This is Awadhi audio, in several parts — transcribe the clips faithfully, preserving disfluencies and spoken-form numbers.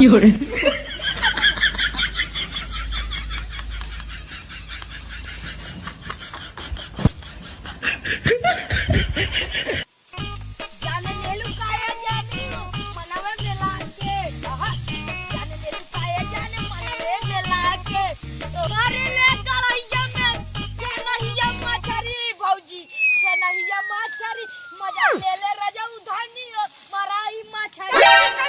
有人。 जाने लेलू काहे जानी मनवे में लाके, आहा। जाने लेलू काहे जानी मनवे में लाके। तोहरे ले गड़ैया में खेलहिया मछरी भौजी, खेलहिया मछरी। मजा ले ले रजऊ धनी हो, मराई मछरी।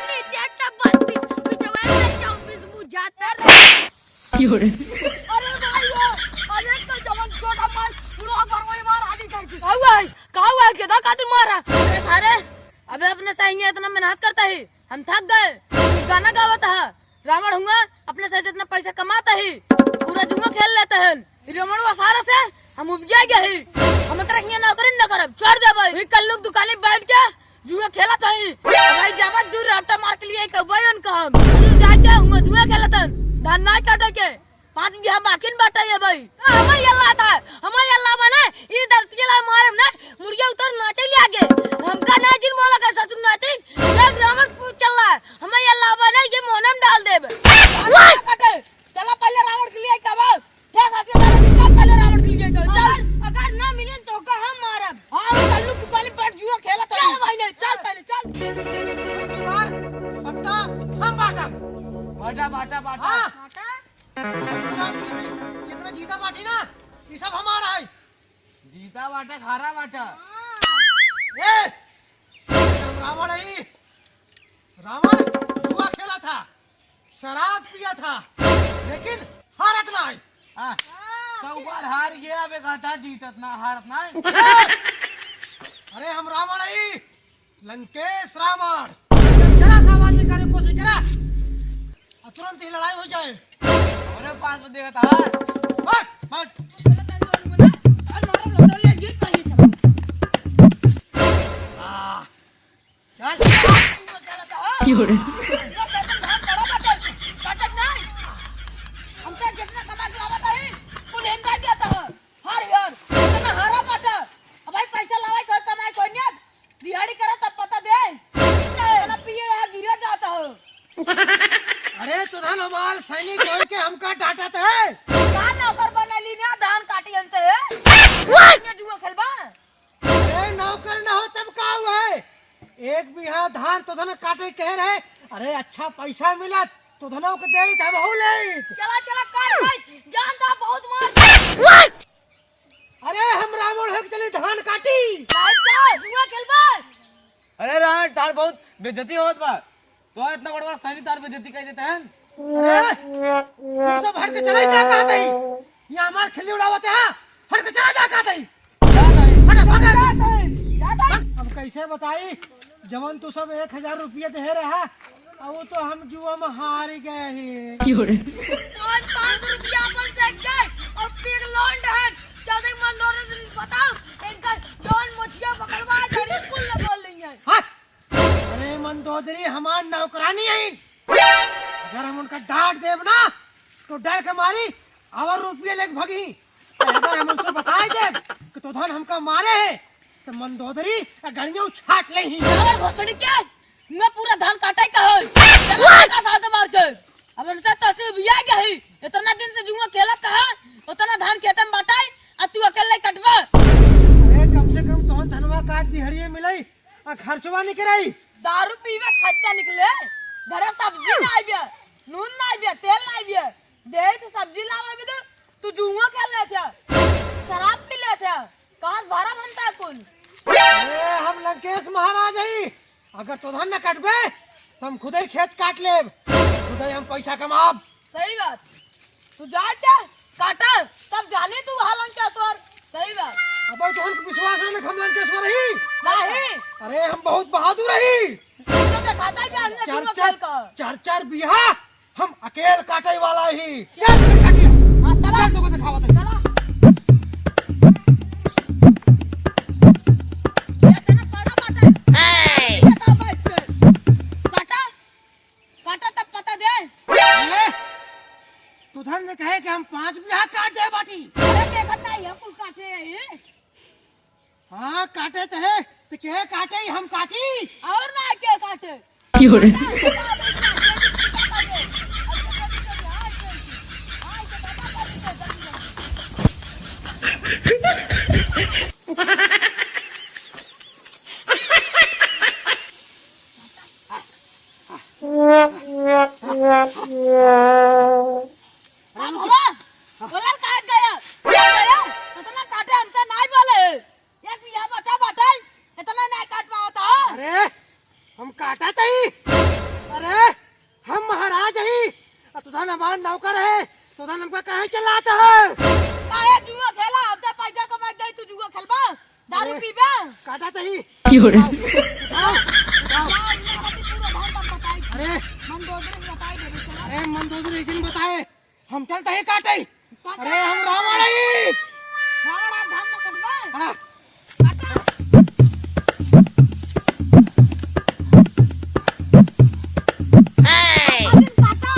नीचे के बत्तीस, पिछवे में चौबीस बुझाते रहे। 有人。 अरे भाई हो, अरे तो जवन छोटा मार, पूरा घर में मार आदि करके। का हुआ है? का हुआ है? केदा खातिर मारा? अरे सारे, अबे अपने सही इतना मेहनत करता ही, हम थक गए। तू गाना गावत है, रावण हुआ, अपने से जितना पैसा कमाता ही, पूरा जुआ खेल लेता है। रावण हुआ सारा से, हम उबिया गए ही। हम एकरा हियां नौकरी न करब, छोड़ दे भाई। वही कल्लू के दुकाने बैठ के जुआ खेलत हई। भाई जाबा दूर रट्टा मार के लिए कहबै उनका हम। जाके हुआ जुआ खेलत हन। धान ना काटे के। पाँच बीघा बाकिन बाटा ये भाई। हमार अल्लाह था, हमार अल्लाह बने, ई धरती ला मारम ना, मुर्गिया उतर नाचे ले आगे। हमका ना जिन बोला का ससुर नाती, जब रावण पूछ चल रहा है, हमार अल्लाह बने, ये मोहनम डाल देब। धान ना काटे। चला पहले रावण के लिए कहबा। फेंक हंसी मारे, चल पहले रावण के लिए चल, चल। अगर, अगर ना मिले तो का हम मारब। हाँ, चल लू दुकान पर जुआ खेला था। चल भाई ने, चल पहले, चल। अब की बार पत्ता हम बांटब। बांटा, बांटा, बांटा। हाँ। बांटा? बांटा, बांटा, ये, ये इतना जीता बांटी ना, ये सब हमारा है। जीता बांटा, खारा बांटा। ए, रावण है। रावण जुआ खेला था, शराब पिया था, लेकिन हारत ना है। हाँ, सौ बार हार गया, बे कहता जीतत ना, हारत ना है। ए! अरे हम रावण है, लंकेश रावण। जरा सा आवाज निकाले कोशिश करा, और तुरंत ही लड़ाई हो जाए। अरे पास में देखा था। हट! हट! आ, चल। 有人。 हमसे जितना कमा के लावत है, कुल हम दे देता है। हर, हर, इतना हारा पाटा। अब भाई पैसा लावे, कोई कमाए, कोई नहीं। दिहाड़ी करे तब पता दे। इतना पिए यहाँ गिरे जाता है। अरे तुधन हमार सैनिक होई के हमका डांटत है। का नौकर बनली ना धान काटी हमसे? ये जुआ खेलबा? अरे नौकर ना हो तब का हुआ है? एक बीघा धान तुधन काटे कह रहे, अरे अच्छा पैसा मिलत, तुधनों के देइत, हमहू लेइत। चला, चला, काट भाई, जान था बहुत मार। अरे हम रावण होके चली धान काटी। भाई का जुआ खेलबा? अरे रावण, तार बहुत बेइज्जती होत बा। तो इतना बड़ा बड़ा सैनी तार बेइज्जती कर देते हैं। अरे, तू सब हट के चला जा कहत ही। यहाँ हमार खिल्ली उड़ावत है, हट के चला जा कहत ही। हट, भाग। अब कैसे बताई, जवन तू सब एक हजार रुपया दे रहा, अब वो तो हम जुआ में हार ही गए ही। पाँच, पाँच रुपया अपन से गए और पिघलोंड है। चौधरी मंदोदरी बताओ, इनका जवन मछिया पकड़वा है, गरीब कुल बोल रही है। हाँ। अरे मंदोदरी हमार नौकरानी है, अगर हम उनका डांट देब ना तो डर के मारी और रुपये लेके भगी। अगर हम उनसे बताई देब कि तोधन हमका मारे है तो मंदोदरी गड़िया उछाट ले ही। अरे भोसड़ी के, मैं पूरा धान काटे का है। चला का साथ मार के। अब हमसे तहसील भी आ गया है। इतना दिन से जुआ खेलत है, उतना धान खेत में बांटाई, अब तू अकेले कटबा। अरे कम से कम तोहन धनवा काट दिहड़िए मिलई, आ खर्चवा निकराई। दारू पीवे खर्चा निकले, घरे सब्जी ना आइबे, नून ना आइबे, तेल ना आइबे, दे तो सब्जी लावा भी दे, तू जुआ खेल ले थे, शराब पी ले थे, कहाँ से भरा बनता है कुल? अरे हम लंकेश महाराज हई, अगर तोधन न कटबे तो हम खुदे खेत काट लेब, खुदे हम पैसा कमाब। सही बात। तू जाके काटा, तब जानी तू वहाँ लंकेश्वर। सही बात। अब तोहन के विश्वास है ना हम लंकेश्वर ही? नहीं। अरे हम बहुत बहादुर ही। तो दिखाता है कि हमने चार जुआ चार, खेल का। चार चार बीघा हम अकेल काटे वाला ही। चल, चल, काटी हम। हाँ, चला। चल, तुमको दिखावत है। चला। ये तेरा बड़ा बात है। ए! ये तो बैठ के। काटा। काटा तब पता दे। ए, तुधन ने कहे कि हम पाँच बीघा काट दे बाटी। अरे देखत नहीं है, कुल काटे है ये। हाँ, काटे तो है, तो के काटे ही हम काटी। और ना के काटे। 有人。अरे रुक। बाबा, बोला काट गया, काट गया, इतना काटे हमसे नाहीं बोले। एक बीघा बचा बाटे, इतना नाहीं काट पावत हो। अरे, हम काटत ही। अरे, हम महाराज ही। आ तू धन हमार नौकर है, तू धन हमका काहे चिल्लात है? काहे जुआ खेला? अब तो पैसा कमाई दे, तू जुआ खेलबा? दारू अरे, पीबा? काटत ही। क्यों रे? उठाओ, उठाओ, उठाओ। जाओ, इन्हें अभी पूरा धन तक बताई। अरे। मंदोदरी से बताई दे, चला। अरे, मंदोदरी जिन बताए। हम चलत ही काटे। काटे। अरे, हम रावण ही। रावण आप धान में कटबा? हाँ। काटा। काटा।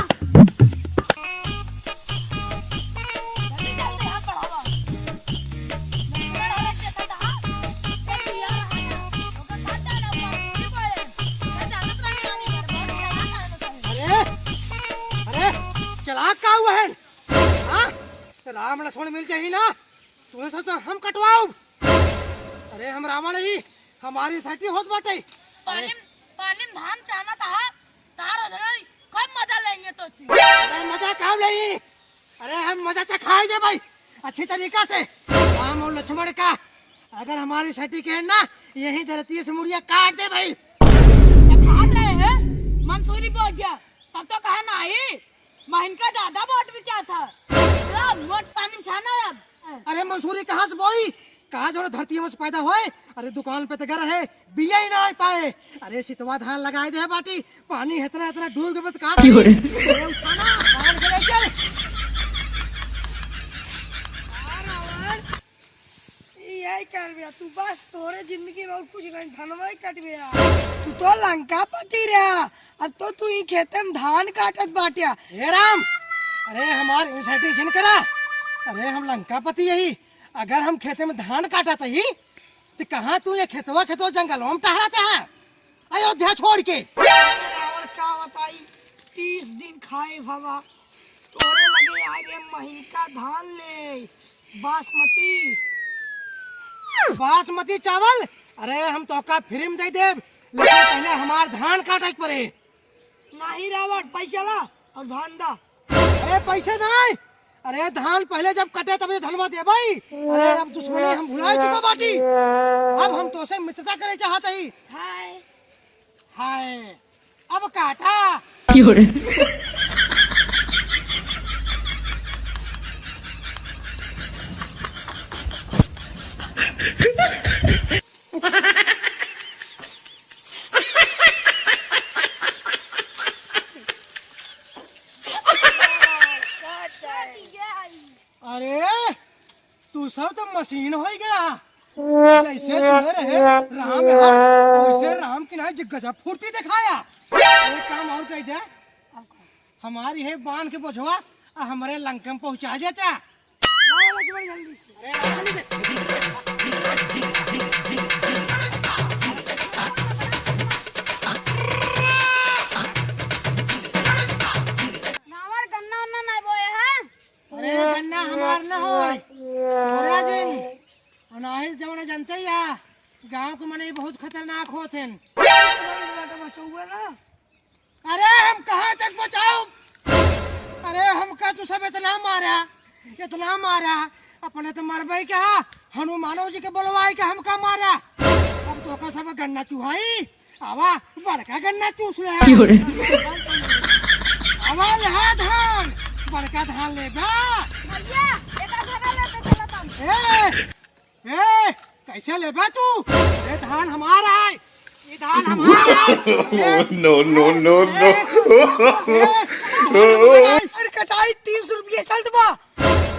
जल्दी, जल्दी हाथ बढ़ावा। अरे, अरे, चला का हुआ है? हाँ? राम लक्ष्मण मिल जाही ना, तुम्हें सब तो हम कटवाउब। अरे हम रावण ही, हमारी सटी होत बाटे। अरे पानी, पानी में धान चानत हा, तार हो जाई, खूब मजा लेंगे तो सी। अरे मजा का लेई? अरे हम मजा चखाई देबे अच्छी तरीका से। राम और लक्ष्मण का अगर हमारी सटी के ना, यही धरती से मुड़िया काट देबे। चखात रहे हैं, मंसूरी पहुंच गया, तब तो कहा नाहीं। महिन का ज्यादा वोट भी क्या था? ला, वोट पानी में छाना है अब। अरे मंसूरी कहाँ से बोई? कहाँ जो धरती में से पैदा होए? अरे दुकान पे तो घर है, बिया ही ना आ पाए। अरे सितवा धान लगाए दे बाटी, पानी इतना इतना डूब के बस कहाँ क्यों रे? अरे उठाना, धान के लेके। हाँ, रावण। ई यही कर बे, तू बस तोरे जिंदगी में और कुछ नहीं, धनवा ही कट बे। तू तो लंकापति रहा, अब तो तू ई खेते में धान काटत बाट्या। हे राम, अरे हमार insult जिन करा। अरे हम लंकापति यही, अगर हम खेते में धान काटत ही, तो कहाँ तू ये खेतवा खेतवा जंगलवा में टहरत है? अयोध्या छोड़ के। रावण का बताई, तीस दिन खाए भवा, तोरे लगे आए रे महीन का धान ले, बासमती। बासमती चावल? अरे हम तोका free में दे देब, लेकिन पहले हमार धान काटे के पड़े। नहीं रावण, पैसा ला और धान दा। अरे पैसे नहीं, अरे धान पहले जब कटे तब ये धनवा देबे। अरे अब दुश्मनी हम भुला चुका बाटी, अब हम तोसे मित्रता करे चाहत ही। हाय। हाय, अब काटा। क्यों रे? अरे, तू सब तो मशीन होइ गया। जैसे सुने रहे राम है, वैसे राम की ना जे गजब फुर्ती दिखाया। एक काम और कह दे, हमारी है बांध के बोझवा, आ हमरे लंका में पहुंचा देता। लाओ लक्ष्मण जल्दी से। अरे, लाओ जल्दी से। नावर गन्ना उन्ना नहीं बोए हैं? अरे, गन्ना हमार न होय। तोरा जिन। अनाहिल जवन जनते या, गांव के मनई बहुत खतरनाक होत हैं। बचौआ ना। अरे, हम कहाँ तक बचाउब? अरे, हमका तू सब इतना मारा, इतना मारा, अपने तो मरबे क्या, हनुमानो जी के बोलवाई के हमका मारा। अब तोका सब गन्ना चुहाई, आवा, बड़का गन्ना चूस ले। क्यों रे? आवा, ले धान, बड़का धान लेबा। भैया, एक आधा लेके चलत हम। ए, ए, कैसे लेबा तू? ये धान हमारा है, ये धान हमारा है। No, no, no, no। अरे कटाई तीस रुपये चलत बा।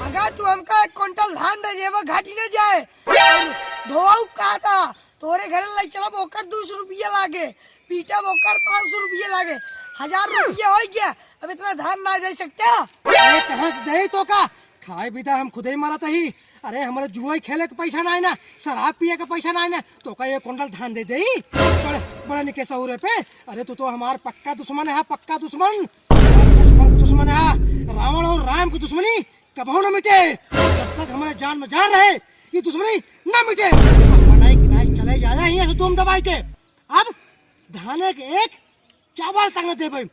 अगर तू हमका एक कुंटल धान दे देबा, घाटी न जाए। और धोआऊ का था, तोरे घरे लाई चलब, ओकर दू सौ रुपया लागे, पीटब, ओकर पाँच सौ रुपया लागे, हजार रुपया होइ गया। अब इतना धान ना दे सकते हो? अरे, कहाँ से दे तोका? खाए बिदा हम खुदे ही मरत ही। अरे, हमरे जुआ खेले के पैसा नाहीं ना, शराब पिए के पैसा नाहीं ना, तोका एक कुंटल धान दे देई? बड़े, बड़े निके सौरे पे। अरे, तू तो हमार पक्का दुश्मन है, पक्का दुश्मन। लक्ष्मण के दुश्मन है, रावण और राम की दुश्मनी कबहू न मिटे। जब तक हमरे जान में जान रहे, ये दुश्मनी न मिटे। अब मनाई कि नाई चले जाना ही है तुम दबाई के। अब धाने के एक चावल तक न देबे।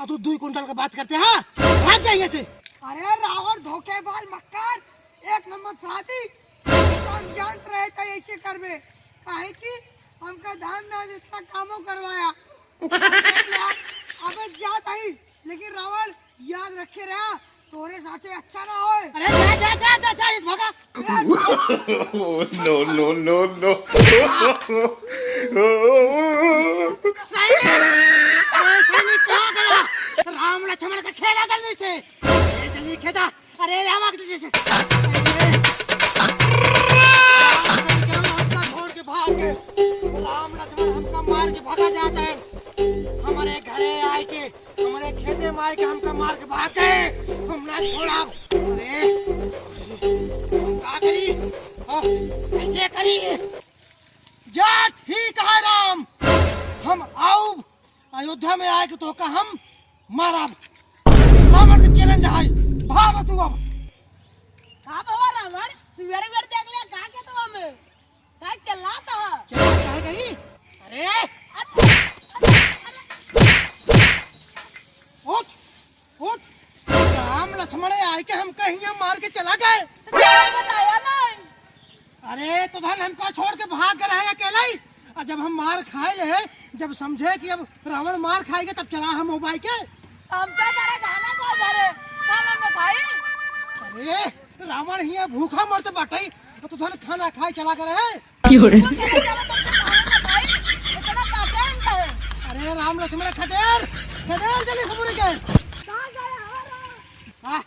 तू दुई कुंटल का बात करते हैं, भाग जाइए से। अरे रावण धोखेबाज मक्कार, एक नंबर फराती। हम जानत रहे त ऐसे करबे, काहे कि हमका धान ना जितना कामो करवाया। देख लिया, अबे जात हई, लेकिन रावण याद रखे रहा, तोरे साथे अच्छा ना होए। अरे जा, जा, जा, जा, जा, ये भागा। No, no, no, no। सैनिक, अरे सैनिक कहाँ गया? राम लक्ष्मण का खेदा जल्दी से। अरे जल्दी खेदा। अरे आवा जल्दी से। अरे, सैनिक हमका छोड़ के भाग गए। राम लक्ष्मण हमका मार के भगा जात है। हमारे घरे आए के, हमारे खेते में आए के हमका मार के भाग गए। हम ना छोड़ब। अरे, हम का करी? हाँ, कैसे करी? जा ठीक है राम, हम आउब अयोध्या में आए के तोहका हम मारब। रावण के challenge है, भाग तू अब। का बाबा रावण, सुअर उअर देख ले का खेतवा में? का चिल्लात ह? चिल्लात काहे गई? अरे! अरे! अरे! उठ! उठ! राम लक्ष्मण आए के हमका हियां मार के चला गए। तो क्या बताया नहीं? अरे, तो धन हमका छोड़ के भाग गए रहे अकेले ही। और जब हम मार खाए ले, जब समझे कि अब रावण मार खाएगा, तब चला हम उबाई के। हम तो जरा खाना खा जा रहे, खाना में खाई। अरे, रावण हियां भूखा मरत बाटे, तो तू धन खाना खाए चला गए रहे। क्यों रे? वो कहे, "जब तक खाना ना खाई, इतना ताकत है।" अरे, राम लक्ष्मण खदेड़, खदेड़ जल्दी से मुर्गे। कहाँ गया हमारा? हाँ।